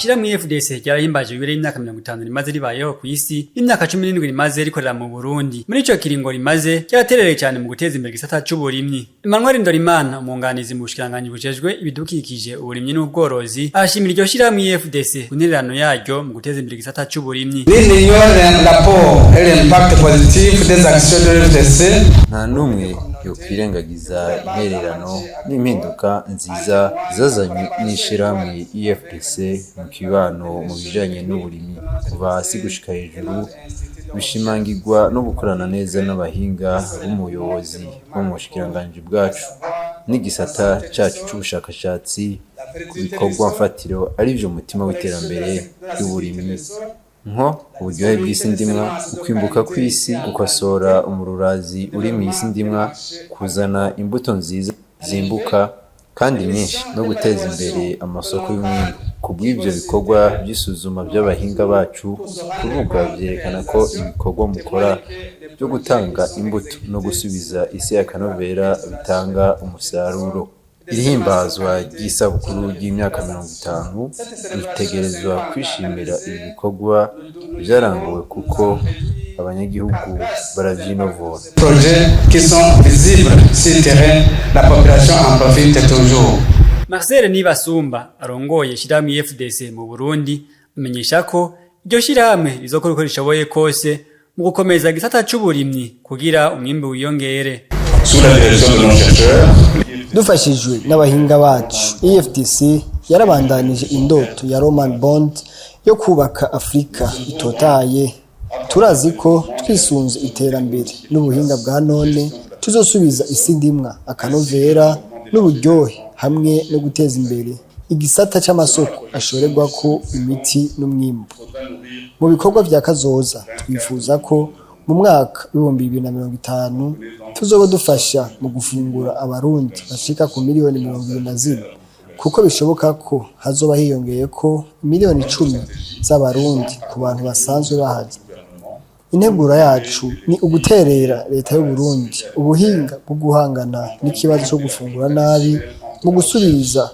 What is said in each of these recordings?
Ishirahamwe IFDC ryarahimbaje yubile y'imyaka 50 rimaze ribayeho ku isi, n'imyaka 17 rimaze rikorera mu Burundi. Muri ico kiringo rimaze, ryaraterereye cyane mu guteza imbere igisata c'uburimyi. Emmanuel Ndorimana, umwunganizi mu bushikiranganji bujejwe ibidukikije, uburimyi n'ubworozi, arashimira iryo shirahamwe IFDC ku ntererano yaryo mu guteza imbere igisata c'uburimyi. Nul n'ignore l'apport et l'impact positif des actions de l'UFDC. Nta n'umwe yokwirengagiza intererano n'impinduka nziza zazanywe n'ishirahamwe IFDC mu kibano mu bijanye n'uburimyi, kuva hasi gushika hejuru, bishimangirwa no gukorana neza n'abahinga b'umuyobozi bo mu bushikiranganji bwacu n'igisata cacu c'ubushakashatsi ku bikorwa mfatiro, arivyo mutima w'iterambere ry'uburimyi, nko uburyohe bw'isi ndimwa, ukwimbuka kw'isi, gukosora umururazi uri mw'isi ndimwa, kuzana imbuto nziza zimbuka kandi nyinshi, no guteza imbere amasoko y'umwimbu. Ku bw'ivyo bikorwa vy'isuzuma vy'abahinga bacu kurubuga vyerekana ko ibikorwa mukora vyo gutanga imbuto no gusubiza isi akanovera bitanga umusaruro. Irihimbazwa ry'isabukuru ry'imyaka 50 ritegerezwa kwishimira ibi bikorwa vyaranguwe, kuko abanyagihugu baravyinovora. Projets qui sont visibles sur terrain, la population en profite toujours. Marcel Nibasumba, arongoye ishirahamwe IFDC mu Burundi, amenyesha ko iryo shirahamwe rizokora uko rishoboye kose mu gukomeza igisata c'uburimyi kugira umwimbu wiyongere. Sous la direction de nos chercheurs, Dufashijwe n'abahinga bacu, EFDC yarabandanije indoto ya Roman Bond yo kubaka Afurika itotaye. Turazi ko twisunze iterambere n'ubuhinga bwa none tuzosubiza isi ndimwa akanovera n'uburyohe, hamwe no guteza imbere igisata c'amasoko ashorerwako imiti n'umwimbu. Mu bikorwa vya kazoza, twifuza ko mu mwaka w'2050 tuzoba dufasha mu gufungura Abarundi bashika ku miliyoni 24, kuko bishoboka ko hazoba hiyongeyeko miliyoni 10 z'Abarundi ku bantu basanzwe bahari. Integuro yacu ni uguterera leta y'Uburundi ubuhinga bwo guhangana n'ikibazo co gufungura nabi mu gusubiriza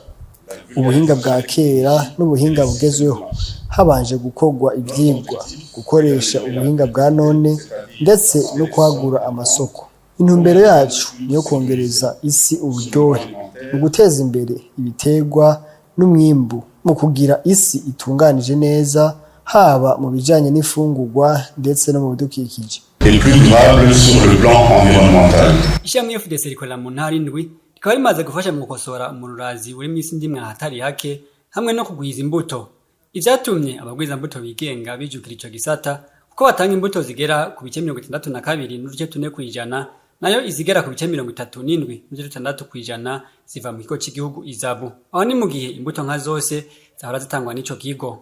ubuhinga bwa kera n'ubuhinga bugezweho, habanje gukorwa ivyigwa, gukoresha ubuhinga bwa none, ndetse no kwagura amasoko. Intumbero yacu niyo kwongereza isi uburyohe mu guteza imbere ibiterwa n'umwimbu, mu kugira isi itunganije neza, haba mu bijanye n'imfungurwa ndetse no mu bidukikije. Et plus durable sur le plan environnemental. Ishirahamwe FDC rikorera mu ntara indwi, rikaba rimaze gufasha mu gukosora umururazi uri mw'isi ndimwa ahatari hake, hamwe no kugwiza imbuto. Ivyatumye abagwiza mbuto bigenga bijukira ico gisata, kuko batanga imbuto zigera ku bice 62.4%, nayo izigera ku bice 37.6% ziva mu kigo c'igihugu ISABU. Aho ni mu gihe imbuto nka zose zahora zitangwa n'ico kigo.